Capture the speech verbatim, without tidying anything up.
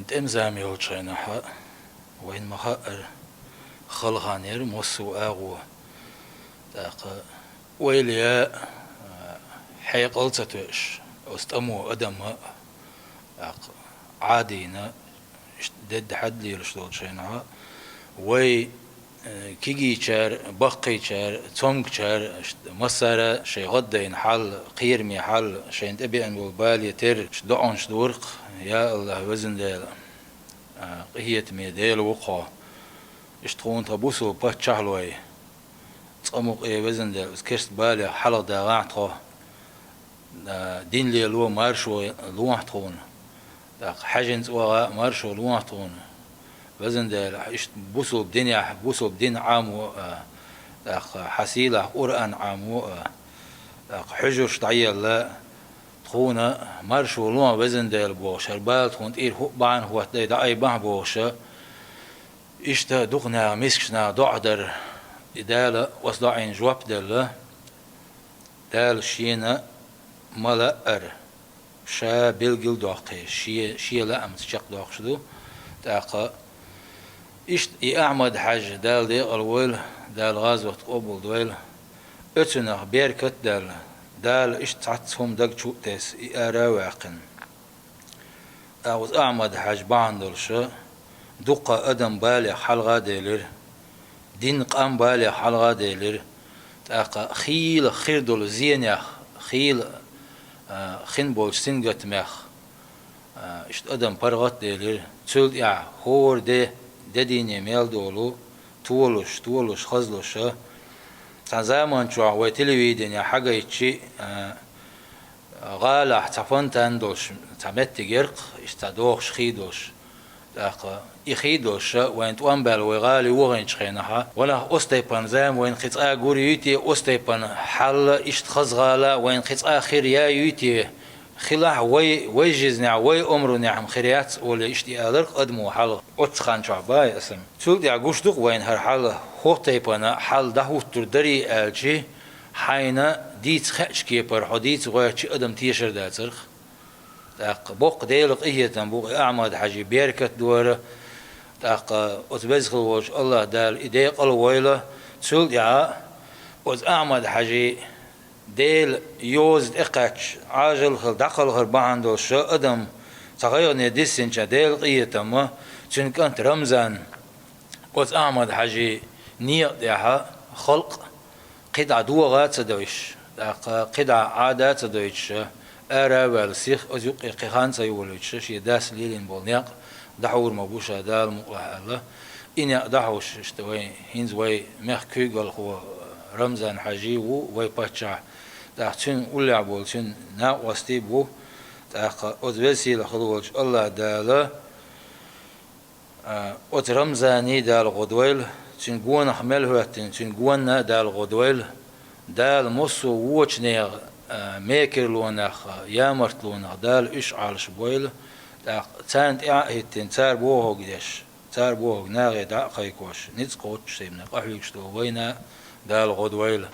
ТӀеман зама йолчу хенахь вайна ма-хаъара, хала хан яра массо а агӀо. ТӀаккха ойла ян, а, хьекъал ца тоьуш, оцу тӀамо адам а, тӀаккха Ӏадийна, иштта дедда хьадда лелаш долчу хенахь, вай, э, кегийчара, баккхийчара, цомгачара, иштта массара шайн гӀаддайна хьал, кхераме хьал, шайна тӀебеана болу бале терра, иштта доӀанаш дора-кх: «Я АллахӀ, Везан Дела, а, къинхетаме Дела ву-кх хьо. Иштта тхуна тхан бусалба паччахьалой, цкъа мукъе, Везан Дела, оцу керста балех хьалха дагӀахь тхо. А, дин лело маршо лохьа тхуна. ТӀаккха хьаьжин цӀа ваха а маршо лохьа тхуна. Везан Дела, иштта бусалба динехь, бусалба дин Ӏамо а, тӀаккха хьан сийлахь Къуръан Ӏамо а, тӀаккха хьуьжарш дӀаелла, тхуна маршо лохьа, Везан Дела», — бохуш, хӀара бала тхуна тӀера хӀуъа бахьана хӀоттадай дӀаайбахьа бохуша, иштта дукха наха, мискачу наха доӀа дара. И Дала оцу доӀина жоп делла. Дала шена ма-лаъара, ша билгал доккхий, шен, шен лаамца чекхдоккхуш ду. ТӀаккха иштта и Ахьмад-Хьаьжа, Дала декъалвойла, Дала гӀазот къобалдойла, оьцунах беркат а даьлла, Дала иштта цхьацца хӀума даг чу а тесна, и ара а ваьккхина. ТӀаккха оцу Ахьмад-Хьаьжа бахьана долуша дуккха адам балех хьалха а делира, дин, къам балех хьалха а делира. ТӀаккха хийла хир долу зенех, хийла, а, хин болчу сингаттамех, а, иштта адам паргӀат а делира. Цул тӀаьхьа хӀора де, де дийне мел долу, толуш, толуш, хазлуша. Цхьана заман чохь вай телевидение хьагайтчи, а, гӀалахь цхьа фонтан долуш, цхьа меттиг яра-кх, иштта цхьа дохуш хий долуш. ТӀаккха и хий долуша вайна тӀом баьлла вай гӀала вогӀийначу хенахьа, ванах, оцу тайпана зама вайна кхин цкъа а гур юй те, оцу тайпана хьал, иштта хаза гӀала вайна кхин цкъа а хир яй юй те, хилахь вай, вай жизнехь, вай омрунехь-м хир яц, олий, иштта и алар-кх адамо хьалха. Оццу хан чохь баьхьи аса-м. Цул тӀаьхьа гуш ду-кх вайна хӀара хьал, хӀокху тайпана хьал дӀахӀуттур дарий аьлчи, хьайна дийца хеачу кепара хьо дийца гӀоьртчи, адам тешар дацара-кх. ТӀаккха боккха Делан къинхетам бу, и Ахьмад-Хьаьжин беркат дора. ТӀаккха оцу веза хила волчу АллахӀ Дала и декъалвойла. Цул тӀаьхьа оцу Ахьмад-Хьаьжин Дела йоза тӀекхаьчча, Ӏажал хила дӀакхалхар бахьана долуша адам цхьа гӀайгӀане диссинча, Делан къинхетамма, цуьнан кӀант Рамзан оцу Ахьмад-Хьаьжин некъа тӀехьа халкъ кхидӀа догӀа а ца дойтуш, тӀаккха кхидӀа Ӏада а ца дойтуша, ара а ваьлла сиха, оцу юккъе кхин хан а ца йолуьйтуша, шен дас лелийна болу некъ дӀахьур ма бу ша, Дала мукъалахь аьлла. И некъ дӀахьуш, иштта вай, хӀинца вай мехкан куьйгалхо Рамзан-Хьаьжи ву, вай паччахь. ТӀаккха цуьнан уллехь болу цуьнан накъостий а бу. ТӀаккха оцу веза-сийлахь хила волчу АллахӀ Дала, а, оцу Рамзаний Дала гӀо дойла, цуьнан гонах мел хӀоьттина, цуьнан гонна а Дала гӀо дойла. Дала массо а вочу нехан, а, мекарлонах, ямартлонах Дала уьш Ӏалашбойла. ТӀаккха царна тӀаьхьа а хӀиттина, цара бохург деш, цара бохург нахе дӀа а кхайкхош, ницкъ кхоччуш, сайна къахьоьгуш долу вайна а Дала гӀо дойла.